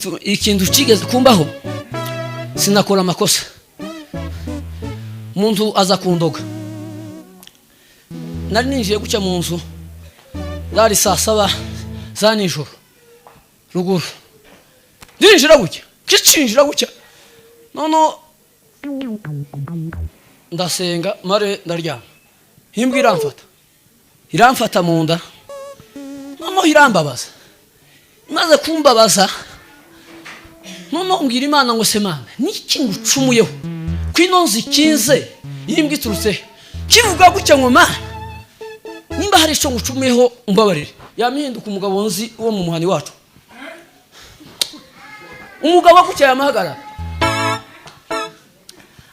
Ikintu kigeze kumbaho, sinakora amakosa, umuntu aza kundoga. Nari ninjiye gutya mu nzu, zari saa 7 za nijoro, ruguru ndinjira gutya, kicinjira gutya, noneho ndasenga mare ndaryama. Imbwa iramfata, iramfata mu nda, noneho irambabaza. Imaze kumbabaza, noneho mbwira Imana ngo: "Se Mana, niki ngucumuyeho ko ino nzu ikinze? Iyi mbwa iturutse he?" Kivuga gutya ngo: "Mana, nimba hari icyo ngucumuyeho, umbabarire." Yamihinduka umugabo nzi wo mu muhani wacu, umugabo gutya yamahagarara,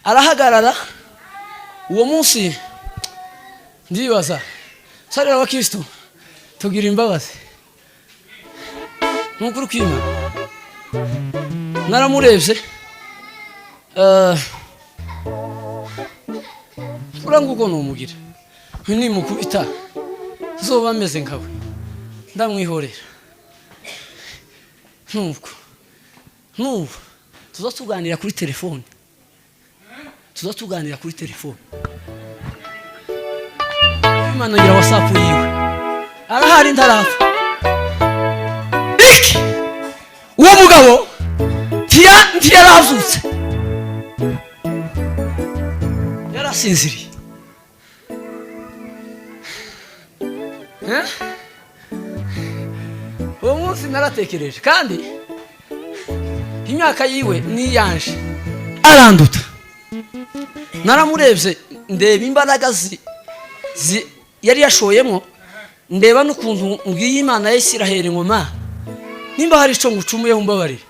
arahagarara. Uwo munsi ndibaza sarira. Abakristo tugira imbabazi, ni ukuri kw'Imana. Naramurebye, uriya nguko numugira nimukubita zoba ameze nkawe, ndamwihorera. Nubwo nubu tuza tuganira kuri telefone, tuza tuganira kuri telefone. Imana ngira WhatsApp yiwe, arahari, ntarapfa. Iki uwo mugabo ntiyarazutse, yarasinziriye. Eh? Uwo munsi naratekereje, kandi imyaka yiwe niyanje, aranduta. Naramurebye, ndeba imbaraga yari yashoyemo, ndeba n'ukuntu mbwiye Imana ya Isiraheli ngo: "Ma, nimba hari icyo ngucumuyeho, umbabarire."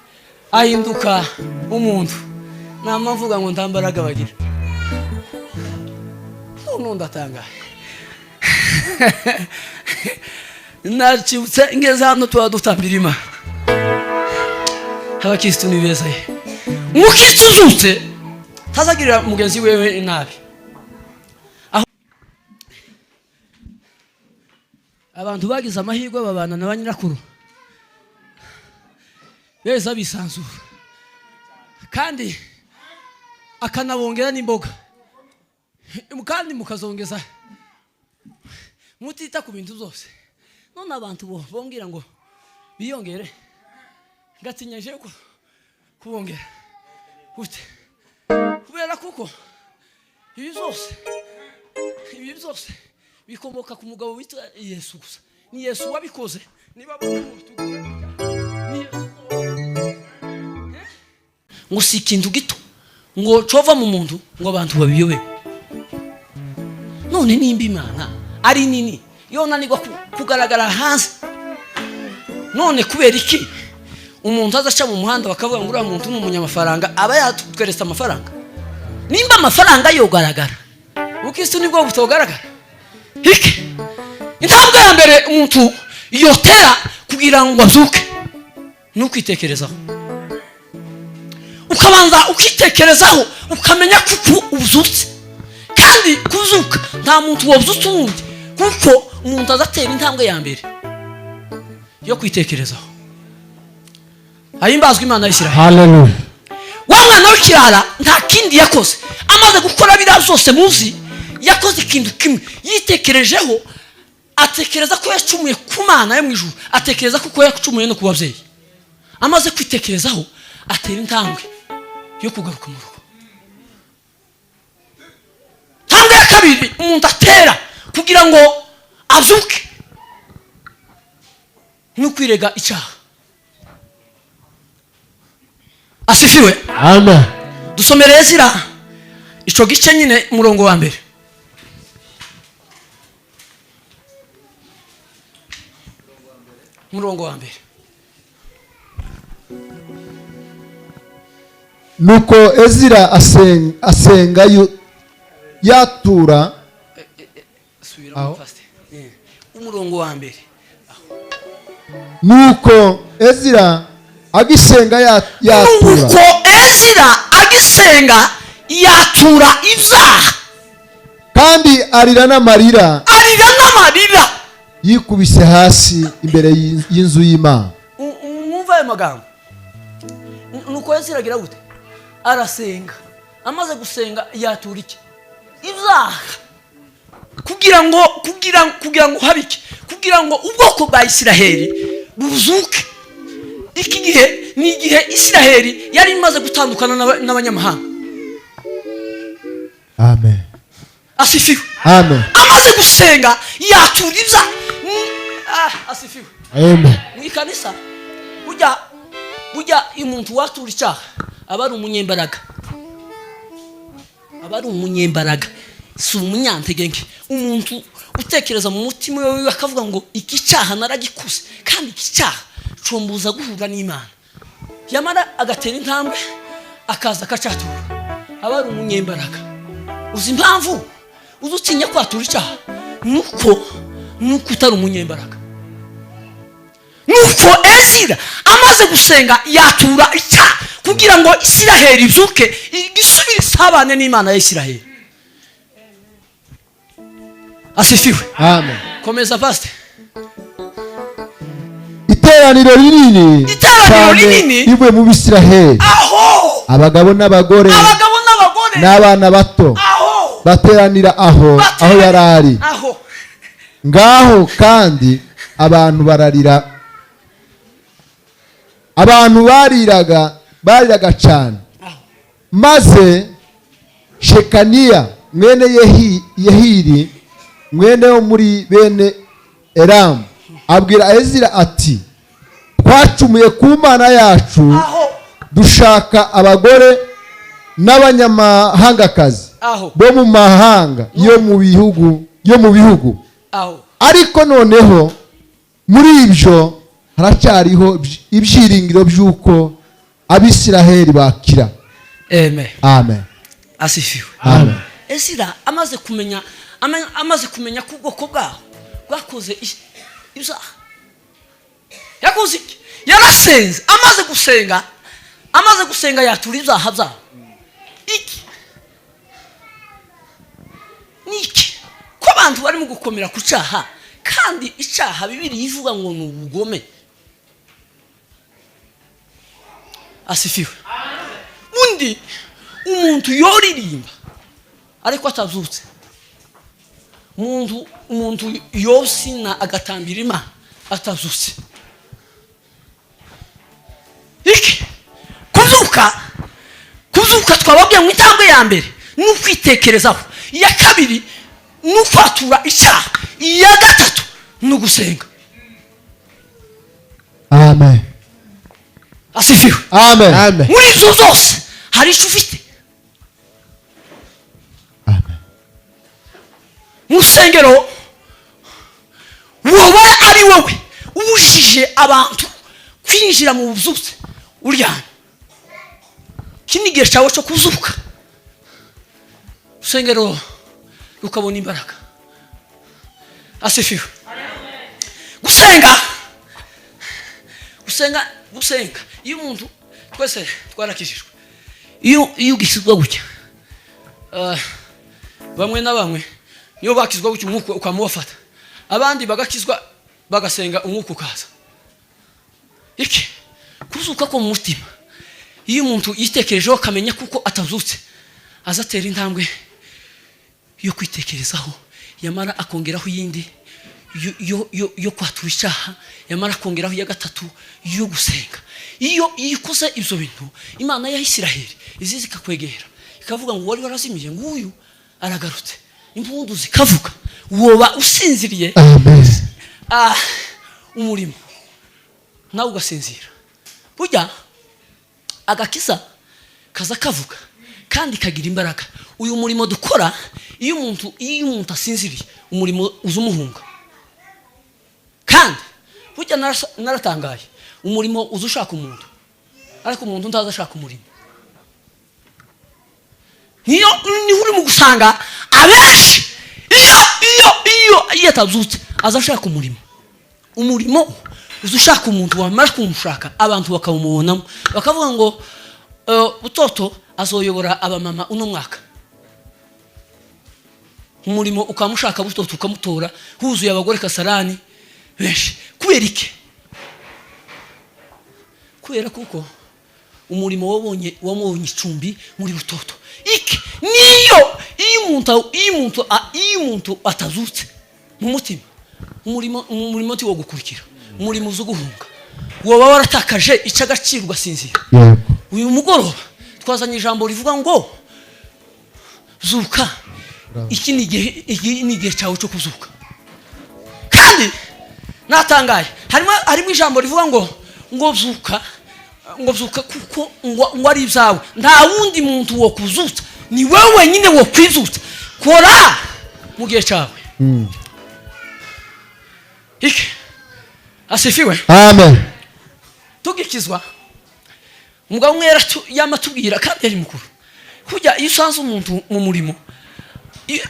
Ahinduka umuntu. Nama mvuga ngo nta mbaraga bagira. None ndatangaye, nacibutse ngeze hano tuba dutambira Imana. Abakirisitu ni beza ye. Umukirisitu uzutse ntazagirira mugenzi wewe nabi. Aho abantu bagize amahirwe babana na ba nyirakuru beza, bisanzura, kandi akanabongera n'imboga, kandi mukazongeza mutita ku bintu byose. None abantu bo bongera ngo biyongere, ngatinya jewe kubongera gute, kubera kuko ibi byose bikomoka ku mugabo witwa Yesu gusa. Ni Yesu wabikoze. Niba tugize gutya, ni Yesu. Ngo si ikintu gito ngo cova mu muntu ngo abantu babiyobewe. None nimba Imana ari nini, yonanirwa kugaragara hanze, none kubera iki umuntu aza aca mu muhanda bakavuga ngo uriya muntu ni umunyamafaranga, aba yatweretse amafaranga? Nimba amafaranga yogaragara, ubukristo nibwo butogaragara. Iki intambwe ya mbere umuntu yotera kugira ngo abyuke ni ukwitekerezaho. Ukabanza ukitekerezaho, ukamenya kuko ubyutse. Kandi kuzuka, nta muntu wabyutse uwundi, kuko umuntu azatera intambwe ya mbere yo kwitekerezaho. Ahimbazwa Imana y'Isiraheli. Haleluya. Wa mwana w'ikirara nta kindi yakoze amaze gukora biriya byose muzi. Yakoze ikintu kimwe: yitekerejeho, atekereza ko yacumuye ku Mana yo mu ijuru, atekereza ko yacumuye no ku babyeyi. Amaze kwitekerezaho, atera intambwe yo kugaruka mu rugo. Intambwe ya kabiri umuntu atera kugira ngo abyuke ni ukwirega icyaha. Asifiwe. Amen. Dusomere Ezira ico gice nyine, umurongo wa mbere. Umurongo wa mbere. Nuko Ezira asenga yatura. Subiramo. Aho. Pastor. Umurongo wa mbere. Nuko Ezira agisenga yatura. Nuko Ezira agisenga yatura ibyaha, kandi arira n'amarira, arira n'amarira, yikubise hasi imbere y'inzu y'Imana. Mwumva ayo magambo. Nuko Ezira agira gute? Arasenga. Amaze gusenga yatura iki? Ibyaha. Kugira ngo habe iki? Kugira ngo ubwoko bwa Isiraheli buzuke. Iki gihe ni igihe Isiraheli yari imaze gutandukana n'abanyamahanga. Amen. Asifiwe. Amen. Amaze gusenga yatura ibyaha. Asifiwe. Amen. Mu ikanisa burya umuntu watura icyaha aba ari umunyembaraga, aba ari umunyembaraga, si umunyantege nke. Umuntu utekereza mu mutima we akavuga ngo iki cyaha naragikuze, kandi iki cyaha combuza guhura n'Imana, yamara agatera intambwe akaza akacyatura, aba ari umunyembaraga. Uzi impamvu uzi utinya kwatura icyaha? Nuko utari umunyembaraga. Nuko Ezira amaze gusenga yatura icyaha kugira ngo Isiraheli ibyuke, isubire isabane n'Imana ya Isiraheli. Asifiwe. Amen. Komeza, pasite. Iteraniro rinini Iteraniro cyane rinini. rivuye mu Bisiraheli, Aho. abagabo n'abagore Abagabo n'abagore n'abana bato, Aho. bateranira aho yari ari. Aho. Ngaho kandi abantu bararira, abantu bariraga cyane. Aho. Maze Shekaniya mwene Yehiri, mwene wo muri bene Elamu, abwira Ezira ati: "Twacumuye ku Mana yacu, Aho. dushaka abagore n'abanyamahangakazi Aho. bo mu mahanga yo mu bihugu. Aho. Ariko noneho muri ibyo haracyariho ibyiringiro by'uko Abisiraheli bakira." Amen. Amen. Asifiwe. Amen. Ezira amaze kumenya ko ubwoko bwaho bwakoze ibyaha, yakoze iki? Yarasenze. Amaze gusenga yatura ibyaha byabo. Iki ni iki? Ko abantu barimo gukomera ku cyaha, kandi icyaha Bibiri ivuga ngo ni ubugome. Asifiwe. Undi umuntu yoririmba ariko atabyutse, umuntu yosina agatambira Imana atabyutse. Iki kuzuka twababwiye mu intambwe ya mbere ni ukwitekerezaho, iya kabiri ni ukwatura icyaha, iya gatatu ni ugusenga. Amen. Asifiwe. Amen. Amen. Muri izo zose hari icyo ufite. Amen. Mu rusengero wowe ari wowe ubujije abantu kwinjira mu bubyutse uryamye. Iki ni igihe cyawe cyo kuzuka, urusengero rukabona imbaraga. Asifiwe. Gusenga, gusenga, gusenga. Iyo umuntu, twese twarakijijwe, iyo ugisizwa gutya, bamwe na bamwe niyo bakizwa gutya umwuka ukamubafata, abandi bagakizwa bagasenga umwuka ukaza. Iki kuzuka ko mu mutima, iyo umuntu yitekerejeho akamenya kuko atazutse, azatera intambwe yo kwitekerezaho, yamara akongeraho iyindi yo kwatura icyaha, yamara akongeraho iya gatatu yo gusenga. Iyo ukoze ibyo bintu, Imana ya Isiraheli iziza ikakwegera, ikavuga ngo wari warazimiye, nguyu aragarutse. Impundu zikavuga, woba usinziriye. Amen. Umurimo nawe ugasinzira. Burya agakiza kaza kavuga kandi kagira imbaraga. Uyu murimo dukora, iyo umuntu asinziriye, umurimo uza umuhunga. Kandi burya naratangaye, umurimo uza ushaka umuntu, ariko umuntu ntaza ashaka umurimo. Niyo niho urimo gusanga abenshi, iyo atazutse aza ashaka umurimo, umurimo uza ushaka umuntu. Wamara kumushaka, abantu bakawumubonamo, bakavuga ngo Butoto azoyobora abamama uno mwaka. Umurimo ukamushaka Butoto, ukamutora huzuye abagore Kasarani benshi. Kubera iki? Kubera kuko Umurimo wabonye, wamubonye icumbi muri Butoto. Iki niyo iyo umuntu atazutse mu mutima, umurimo wo gukurikira, umurimo uza uguhunga, woba waratakaje icy'agaciro, ugasinzira. Uyu mugoroba twazanye ijambo rivuga ngo zuka. Iki ni igihe cyawe cyo kuzuka. Kandi natangaye, harimo ijambo rivuga ngo zuka, ngo zuka, kuko ngo ari ibyawe. Nta wundi muntu wo kuzutsa, ni wowe wenyine wo kwizutsa. Kora mu gihe cyawe. Iki asifiwe. Amen. Tugikizwa, umugabo umwe yama atubwira, kandi yari mukuru, kujya iyo usanze umuntu mu murimo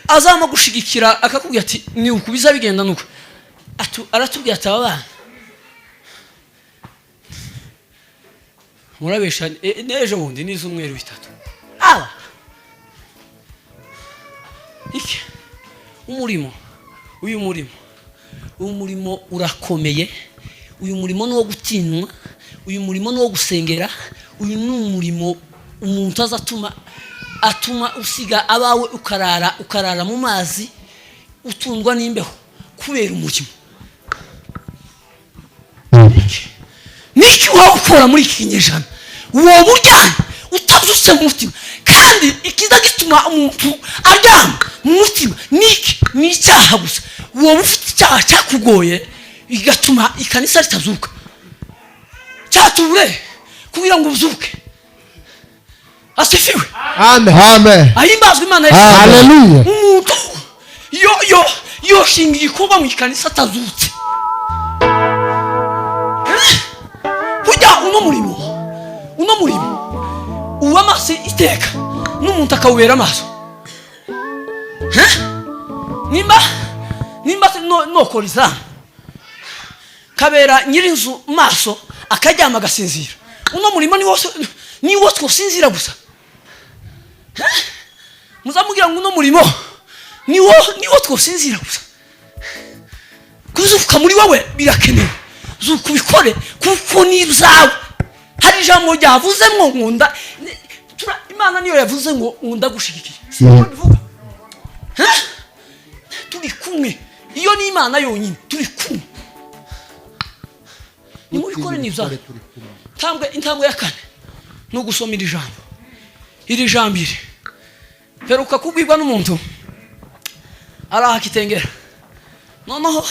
azama gushigikira, akakubwira ati ni uku biza bigenda nuko. Aratubwira ati aba bana murabesha n'ejo bundi n'iz'umweru bitatu aba iki umurimo, uyu murimo urakomeye, uyu murimo ni uwo gutinywa, uyu murimo ni uwo gusengera, uyu ni umurimo umuntu aza atuma usiga abawe, ukarara mu mazi, utundwa n'imbeho kubera umurimo. Niki waba ukora muri iki kinyejana woba uryamye utazutse mu mutima? Kandi ikiza gituma umuntu aryama mu mutima niki? Ni icyaha gusa. Woba ufite icyaha cyakugoye, bigatuma ikanisa ritazuka. Cyature kugira ngo uzuke. Asifiwe. Amen. Amen. Ahimbazwe Imana Yesu. Haleluya. Umuntu yo yoshinga igikorwa mu ikanisa atazutse. Eh? Burya uno murimo uba amaso iteka, n'umuntu akawubera amaso. Eh? Nimba nokora izamu kabera nyirinzu maso, akaryama agasinzira, uno murimo niwo twosinzira gusa. Eh? Muzamubwira ngo uno murimo niwo twosinzira gusa. Kuzuka muri wowe birakenewe. Zuka ubikore kuko ni ibyawe. Hari ijambo ryavuzemo nkunda. Imana niyo yavuze ngo nkunda gushigikiye, si ko bivuga? Eh? Turi kumwe, iyo ni Imana yonyine turi kumwe. Nimubikore, ni ibyawe. Intambwe ya kane ni ugusoma iri jambo. Iri jambo iri peruka kubwirwa n'umuntu araha kitengera. Noneho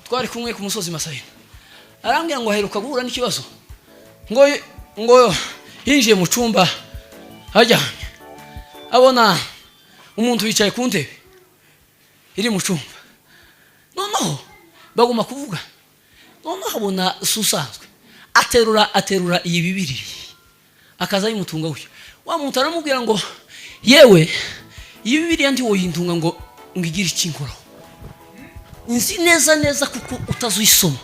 twari kumwe ku musozi Masayina, arambwira ngo aheruka guhura n'ikibazo, ngo yinjiye mu cyumba aryamye, abona umuntu wicaye ku ntebe iri mu cyumba. Noneho baguma kuvuga, noneho abona si usanzwe, aterura iyi Bibiri, akaza ayimutunga gutyo. Wa muntu aramubwira ngo yewe, iyi Bibiriya ntiwoyintunga ngo igire icyo inkoraho. Nzi neza neza kuko utazuyisoma,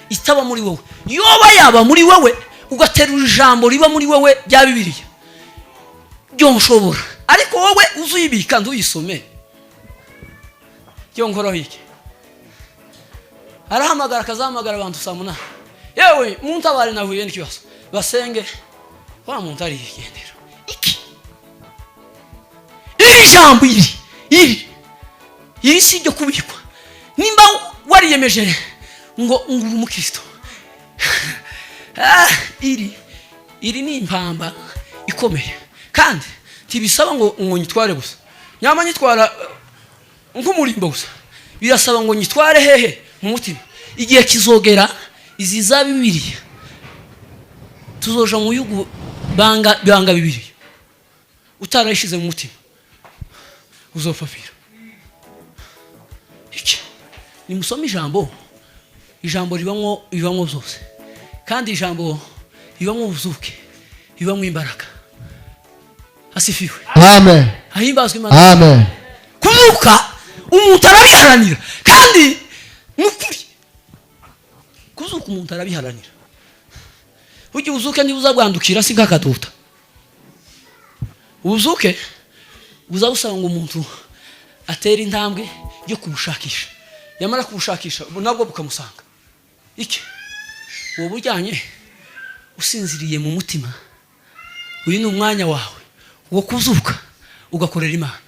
itaba muri wowe. Yoba yaba muri wowe, ugaterura ijambo riba muri wowe rya Bibiliya, byo nshobora, ariko wowe uzuyibika ntuyisome, byo nkoraho iki? Arahamagara, akazahamagara abantu saa 8, yewe muntabare, nahuye n'ikibazo, basenge. Wa muntu arigendera. Iki iri jambo iri si iryo kubikwa. Nimba wariyemeje ngo uri umukristo, iri ni impamba ikomeye. Kandi ntibisaba ngo nyitware gusa, nyama nyitwara nk'umurimbo gusa, birasaba ngo nyitware hehe? Mu mutima. Igihe kizogera izi za Bibiliya tuzoja mu bihugu banga banga Bibiliya. Utarayishyize mu mutima uzopfapfira. Iki nimusome ijambo. Ijambo ribamwo byose, kandi ijambo ribamwo ubuzuke, ribamwo imbaraga. Asifiwe. Amen. Ahimbazwe Imana. Amen. Kuzuka umuntu arabiharanira, kandi ni ukuri, kuzuka umuntu arabiharanira. Burya ubuzuke niba uzabwandukira si nk'akaduta. Ubuzuke buza busaba ngo umuntu atere intambwe yo kubushakisha, yamara kubushakisha nabwo bukamusanga. Iki wowe ujyanye Usinziriye mu mutima, uyu ni umwanya wawe wo kuzuka ugakorera Imana.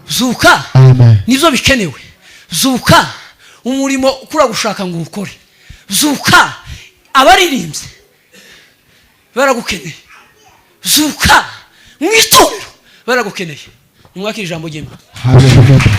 Zuka. Amen. Nibyo bikenewe. Zuka, umurimo kuragushaka ngo uwukore. Zuka, abaririmbyi baragukeneye. Zuka, mu itorero baragukeneye. Nimwakire ijambo ry'Imana. Hallelujah.